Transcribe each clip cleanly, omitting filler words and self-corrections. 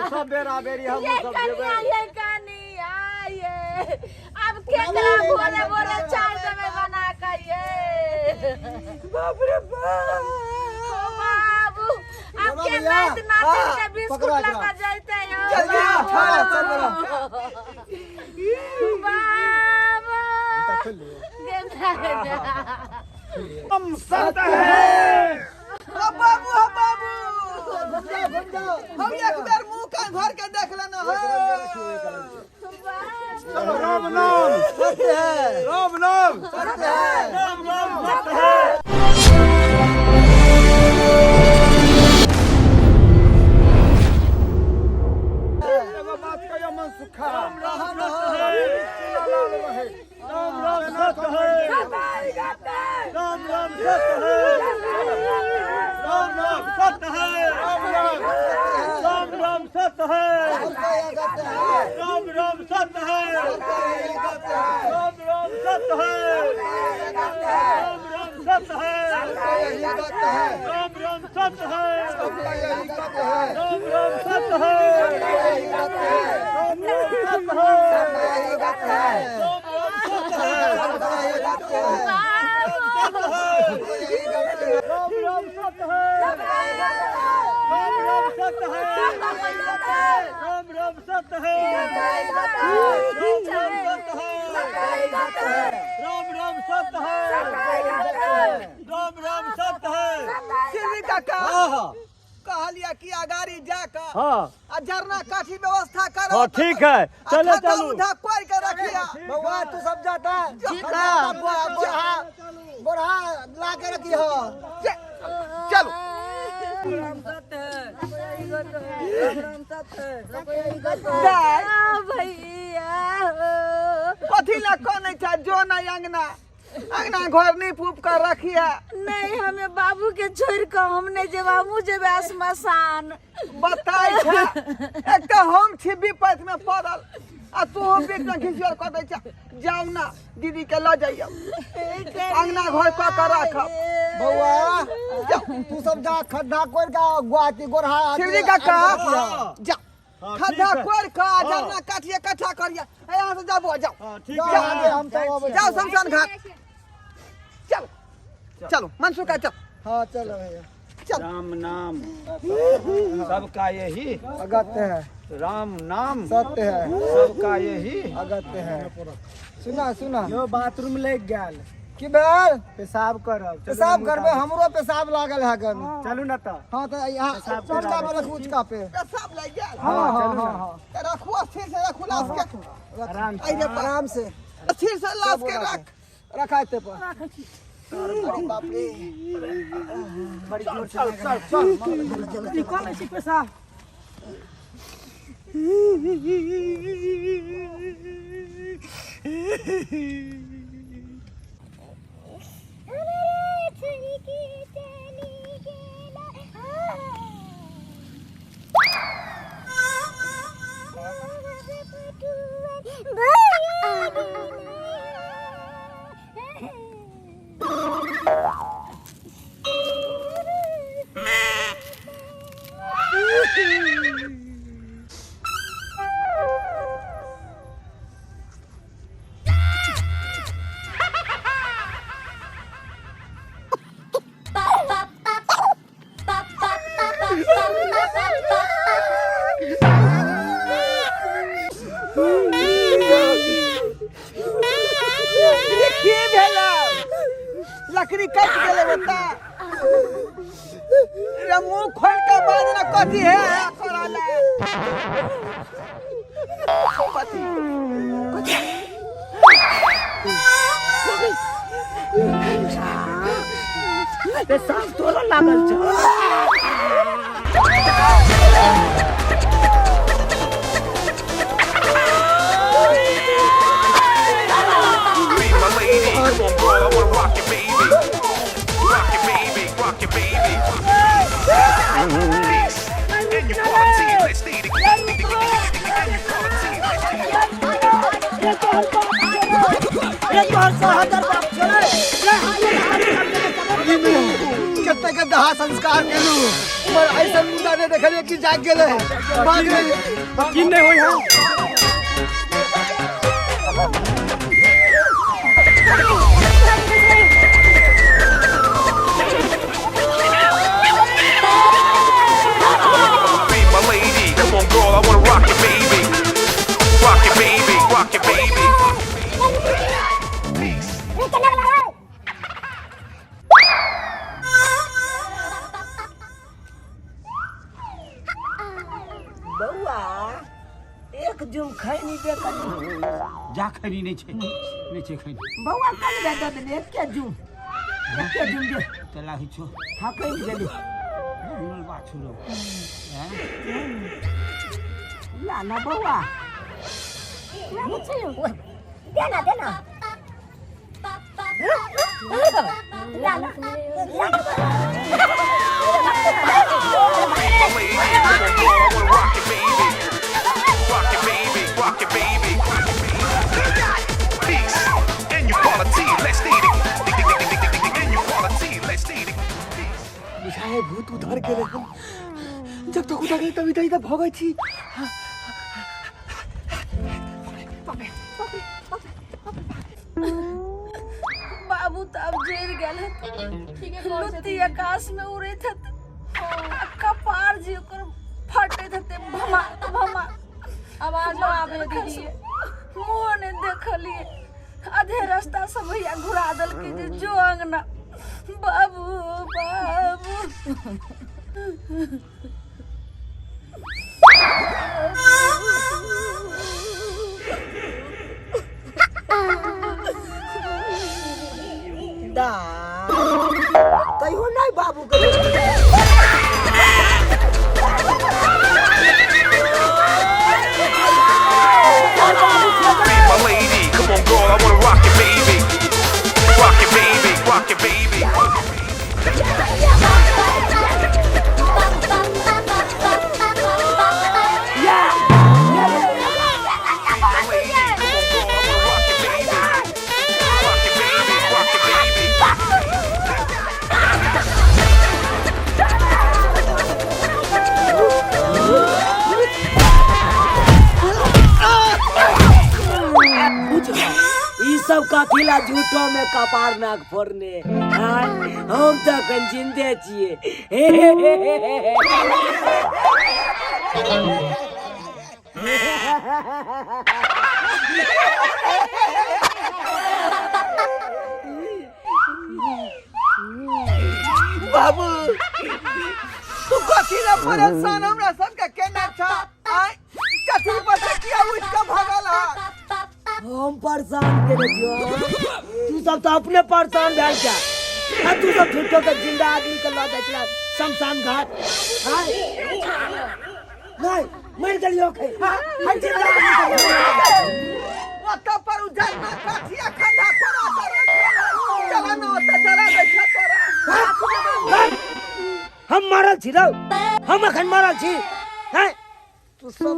तऽ सब बेरा बेरी ये हमहूँ सब कनिया जेबै। ये कनिया ये अब केकरा भोरे भोरे चाय देबै बना के ये। बाप रे बाप। ओ बाबू, अब बाबा के भैया, नात नातिन के हाँ, बिस्कुट पकड़ा लगा एकरा। जैते यो। जल्दी बाबू। खा ले, चल बड़ा। बाबू हम सत्य है। ओ बाबू, हो बाबू, घुम जाओ, घुम जाओ। हम एक बेर मुंह कान भर के देख लेना हो। चलो, राम नाम सत्य है। राम नाम सत्य है। राम नाम सत्य है। एगो बात कहियो मन सुखा, राम राम सत्य है, राम राम सत्य है, राम राम सत्य है, राम राम सत्य है, राम राम, राम राम सत्य है, सबका यह सत्य है। राम राम सत्य है, सबका यही सत्य है। राम राम सत्य है, राम राम सत्य है, सबका यही सत्य है। राम राम सत्य है, सबका यही सत्य है। राम राम सत्य है, सबका यही सत्य है। राम राम सत्य है, सबका यही सत्य है। राम राम सत्य है, सबका यही सत्य है। सत्य है, सबका यही सत्य है। राम राम सत्य है, राम राम सत्य है, राम राम सत्य है, राम राम सत्य है, राम राम सत्य है, राम राम सत्य है। शिवजी काका हाँ हाँ कहलिया कि अगाड़ी जाकर हाँ आ जरना काठी व्यवस्था करो। हाँ ठीक है, चलो चलू। उठा कोई के रखिया। बउआ, तू सब जाता है, बोरा बोरा ला के रखी हो। चलो। दाइ, भैया, कथी ला कनै छै? जो ना अंगना अंगना घर नहीं फूप कर रखिया। नहीं, हमें बाबू के छोड़ के हम नहीं जेब, हमहूँ जेबे श्मशान। बताइ छै, एक तऽ हम छी विपत में पड़ल आ तू बीच में घिसियर कऽ दै छै। जाउ ना, दीदी के लऽ जइयौ, अंगना घर कऽ के राखब। बउआ, तू सब जा, खड्डा कोड़ के गुआती गोरहा शिवजी काका जा, हाँ, खड्डा ठीक है। कोड़ के आ जरना काठिए इकट्ठा करिया। ए, यहाँ से जाबो, जाओ। हाँ ठीक जाओ है। आगे, हम सब अबै। जाओ शमशान घाट, चलो चलो मनसुखा चल। हाँ चलो भैया। चल। राम नाम सबका यही अगत्य है। राम नाम सत्य है। सबका यही अगत्य है। सुना सुना। यो बाथरूम लग गेल। की भेल? पेशाब करब। चलू। पेशाब करबे? हमरो पेशाब लागल है गन। चलू ना तऽ। हाँ, तऽ यहाँ उचका पे रखू, उचका पे। पेशाब लागि गेल? हाँ हाँ। चलू हाँ ना। हाँ। तऽ रखू, स्थिर से रखू लाश के। आराम से। अरे बाप। आराम से स्थिर से लाश के रख। रखा एते पर। अरे बाप रे। बड़ी जोर से। चल चल चल, निकालै छी पेशाब। रे, की भेलै? लकड़ी कटि गेलै ओतऽ रे। मुंह खोल के बाज ना, कथी है है करल है? कथी कथी? पेशाब तोरो लागल छौ? Be my lady. Come on, girl, I wanna rock it, baby. Rock it, baby. Rock it, baby. Peace and your quality. Let's stay together. And your quality. Let's stay रे, तोहर सहोदर बाप छौ रे। कते के दाह संस्कार केलू पर ऐसा मुर्दा नहीं देखलिए कि जाग गेलै भाग गेलै। की नहीं होई है। Be my lady, come on, girl, I wanna rock it, baby. Rock it, baby, rock it, baby. Peace. बौआ एक जुम खैनी दे कनी। जा खैनी नहीं छै, नहीं छै खैनी। बौआ कल दे दे दे एक जुम, एक जुम दे। चला ही छो। हाँ खैनी दे दे। मुल बाछू रो हैं। ला ना बौआ। देना देना ला ला। Be my lady, come on, girl, I wanna rock it, baby. Rock it, baby, rock it, baby. Peace. Inequality, let's state it. Inequality, let's state it. Peace. बुझाए भूत उधर गेलै हन। जब तक उधर गेलै तब इधर इधर भगै छी। बाबू तो अब जर गेल हत, लुत्ती आकाश में उड़ैत हत, आ कपार जी ओकर फटैत हते भमा भमा। आवाज आबे दीदी। मुँह ने देखलिए, आधे रास्ता से भैया घुरा देलकै जे जो अंगना। बाबू बाबू दा कहियो नहीं बाबू के। Be my lady, come on, girl, I wanna rock it, baby. Rock it, baby, rock it, baby. Be my lady, come on, girl, I wanna rock it, baby. Rock it, baby, rock it, baby. ई सब कथी ला झूठो में कपार नाक फोड़ने? हाँ, हम तो अखन जिंदे छियै। बाबू तू कथी ला परेशान हमरा सबके केने छ? आय कथी पर से किया उठ के भगल है? हम परेशान केने छियौ, तू सब तो अपने परेशान भेल छ। आ तू सब झूठो के जिंदा आदमी के लऽ जाइ छला शमशान घाट। हाँ? नहीं मरि गेलियो खे। हम जिंदा आदमी के लऽ जाइ। ओतऽ पर उजल में कथिया खंधा तोरा तोरा चला न ओतऽ जरा दै छ तोरा। हम मरल छी रौ, हम अखन मरल छी। हैं तू सब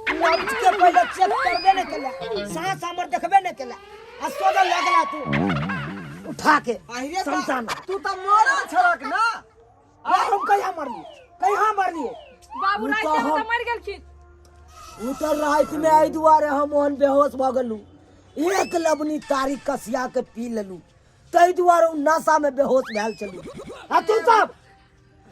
नब्ज के पहिले चेक करबे नहीं केला, सांस हमर देखबे नहीं केला, आ सोजल लगला तू उठा के आहिरे शमशान। तू तऽ मरल छलक ना। आ हम कहिया मरलिए, कहिया मरलिए? बाबू उ रात तऽ में हम तऽ मरि गेलखिन। उ तऽ राति में एहि दुआरे हम ओहन बेहोश भऽ गेलहुँ, एक लबनी तारी कसिया के पी लेलहुँ, ताहि दुआरे उ नशा में बेहोश भेल छलहुँ। आ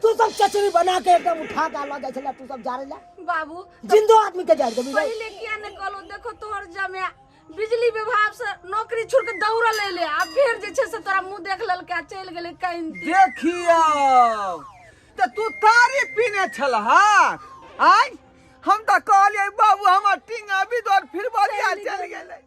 तू सब चचरी बना के एकदम उठा के लऽ जाइ छला तू सब जारे ला। बाबू जिंदो आदमी के जारि देबी रे। पहिले किया ने कहलहुँ? देखो तोहर जमाया बिजली विभाग से नौकरी छोड़ के दौड़ल एले, आ फेर जे छै से तोरा मुँह देख लेलकै आ चलि गेलै कहीं। देखियौ तऽ तू तारी पीने छलहा? आय हम तऽ कहलियै बाबू हमर टिंग अभी दौड़ फिर बढ़िया चलि गेलै।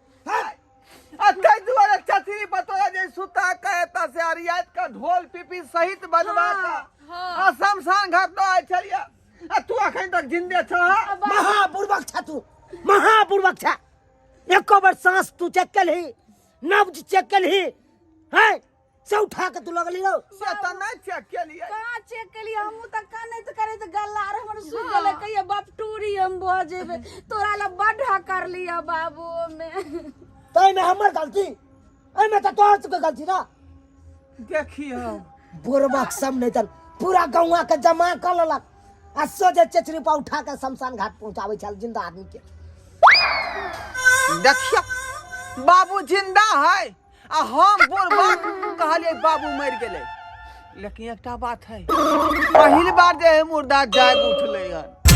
आ ताहि दुआरे चचरी पर तोरा जे सुता के एतऽ से अरियात के ढोल पिपी सहित बजबा के आ शमशान घाट लऽ आयल छलियै, आ तू अखन तक जिंदे छह? महापूर्वक छा तू, महापूर्वक छा। एको बेर सांस तू चेक केलही, नब्ज चेक केलही? हैं से उठा के तू लगली रहो। से तऽ नहि चेक केलियै। कहाँ चेक केलियै? हमहूँ तऽ कनैत करैत गल्ला आर हमर सुखि गेलै, कहियै बपटूरी हम भऽ जेबै, तोरा लए बड्ड हकर लिअ बाबू मे। ताहिमे हमर गलती? एहिमे तऽ तोहर सबके गलती ना। देखियौ बुढ़बक सब नहि तन पूरा गौआ के जमा कऽ लेलक आ सोझे चेचरी पर उठा के शमशान घाट पहुंचाबै छल जिंदा आदमी के। देखियो बाबू जिंदा है आ हम बुढ़बक कहलिए बाबू मरि गेलै। लेकिन एकटा बात है, पहिल बार जे है मुर्दा जाग उठलै हन।